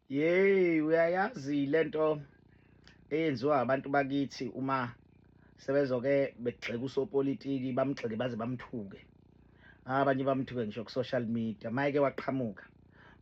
Yey, uyayazi lento eyenziwa abantu bakithi uma sebezoke begxeka usopolitiki, bamgxeke baze bamthuke. Abanye bamthuke ngisho ku-social media. Mayeke waqhamuka,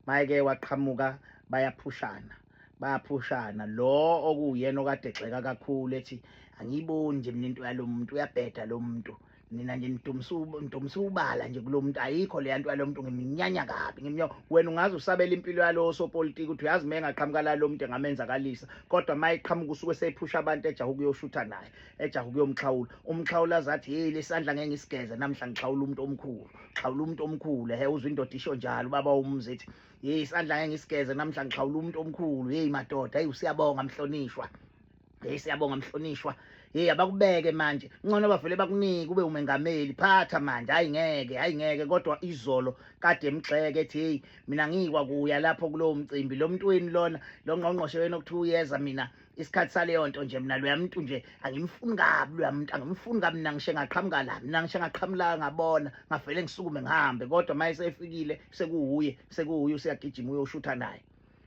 mayeke waqhamuka, bayaphushana, bayaphushana. Lo okuwuyena okade egxeka kakhulu ethi angiyiboni nje mina into yalo muntu, uyabheda lo muntu, nina nje nidumisa ubala nje kulo muntu, ayikho leya nto yalo muntu, ngiminyanya kabi, ngiminya. Wena ungaze usabela impilo yalowo sopolitiki, uthi uyazi uma engaqhamuka lalo muntu engamenzakalisa, kodwa uma eqhamuka usuke seyiphusha abantu, ejaha ukuyoshutha naye, ejaha ukuyomxhawula. Umxhawula azathi, hey, lesandla ngeke ngisigeze namhla, ngixhawula umuntu omkhulu, xhawula umuntu omkhulu. Ehe, uzwa indoda isho njalo, ubaba womzi ethi, hey, isandla ngeke ngisigeze namhla, ngixhawula umuntu omkhulu. Hey madoda, hey, usiyabonga mhlonishwa, hey, siyabonga mhlonishwa, hey, abakubeke manje, ngcono bavele bakunike ube umengameli, phatha manje. Hayi ngeke, hayi ngeke. Kodwa izolo kade emgxeke ethi, hey, mina ngikwa kuya lapho kulowo mcimbi, lo mntwini lona, lo ngqongqoshe wena okuthiwa uyeza, mina isikhathi saleyo nto nje, mina loya muntu nje angimfuni kabi, loya muntu angimfuni kabi, mina ngishe ngaqhamuka la, mina ngishe ngaqhamula, ngabona ngavele ngisukume ngihambe. Kodwa uma esefikile sekuwuye, sekuwuye, useyagijima uyoshutha naye,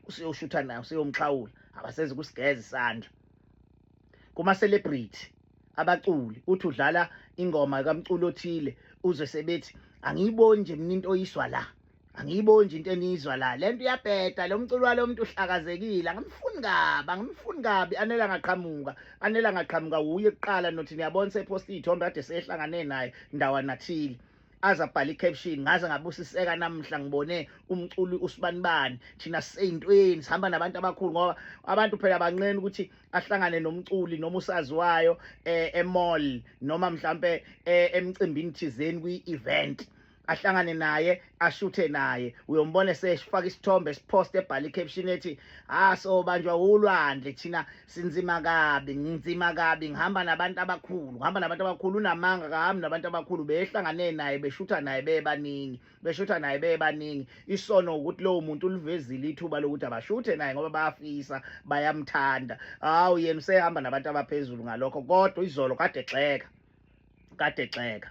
useyoshutha naye, useyomxhawula, abasezi kusigeza isandla. Kuma-celebrity, abaculi, uthi udlala ingoma kamculo othile, uzwe sebethi, angiyiboni nje mina into oyiswa la, angiyiboni nje into eniyizwa la, lento iyabheda, lo mculo walo muntu uhlakazekile, angimfuni kabi, angimfuni kabi. Anela ngaqhamuka, anela ngaqhamuka, wuye kuqala nothi niyabona sephosta iy'thombe kade sehlangane naye ndawana thile, aze abhale i-caption, ngaze ngabusiseka namhla ngibone umculi usibanibani, thina siseyintweni, sihamba nabantu abakhulu. Ngoba abantu phela banqena ukuthi ahlangane nomculi noma usaziwayo e-mall noma mhlambe emcimbini thizeni, kwi-event, ahlangane naye, ashuthe naye. Uyombona sefaka isithombe, sipost, ebhala i-caption ethi, ah, so banjwa ulwandle, thina sinzima kabi, nginzima kabi, ngihamba nabantu abakhulu, ngihamba nabantu abakhulu. Unamanga, kahambi nabantu abakhulu, behlangane naye, beshutha naye bebaningi, beshutha naye bebaningi. Isono ukuthi lowo muntu ulivezile ithuba lokuthi abashuthe naye ngoba bayafisa, bayamthanda. Hawu, yena usehamba nabantu abaphezulu ngalokho. Kodwa izolo kade egxeka, kade egxeka.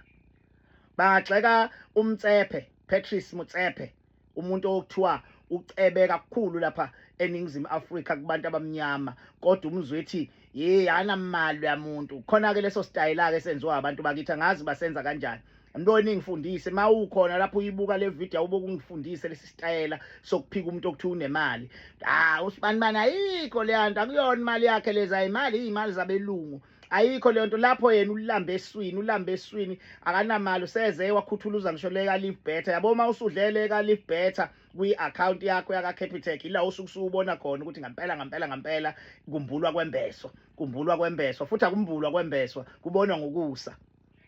Bangagxeka uMotsepe, Patrice Motsepe, umuntu okuthiwa ucebe kakhulu lapha eNingizimu Afrika kubantu abamnyama, kodwa umzwe ethi, hey, anamali yamuntu. Khona ke leso style ke senziwa abantu bakithi, angazi basenza kanjani. Mntoni ngifundise mawukhona lapho uyibuka le video, awubuke ungifundise lesi style sokuphika umuntu okuthiwa unemali. Ah, usibani bani, ayikho le nto, akuyona imali yakhe leza, imali izimali zabelungu, ayikho leyo nto lapho. Yena ulambe eswini, ulambe eswini, akanamali, useze wakhuthuluza ngisho le ka Live Better yabo. Uma usudlele ka Live Better kwi-account yakho yaka Capitec, ila usuke usubona khona ukuthi ngempela ngempela ngempela kumbulwa kwembeswa, kumbulwa kwembeswa, futhi akumbulwa kwembeswa, kubonwa ngokusa.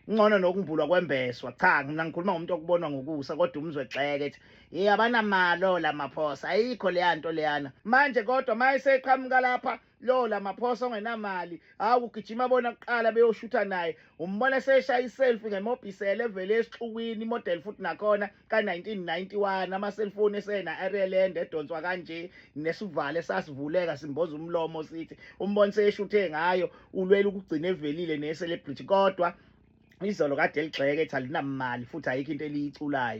Ngcono nokumbulwa kwembeswa. Cha, mina ngikhuluma ngomuntu okubonwa ngokusa, kodwa umzwe egxeke ethi, hey, abanamalo Lamaphosa, ayikho leya nto leyana manje. Kodwa mayeseqhamuka lapha lo Lamaphosa ongenamali, hawu, kugijima bona kuqala beyoshutha naye. Umbona seshaya iselfie ngeMobicel evele esixukwini, imodel futhi nakhona ka-1991, ama-cellphone esena aerial end edonswa kanje nesivalo esasivuleka simboza umlomo sithi. Umbona seshuthe ngayo, ulwela ukugcina evelile ne-celebrity, kodwa izolo kade eligxeke ethi alinamali futhi ayikho into eliyiculayo.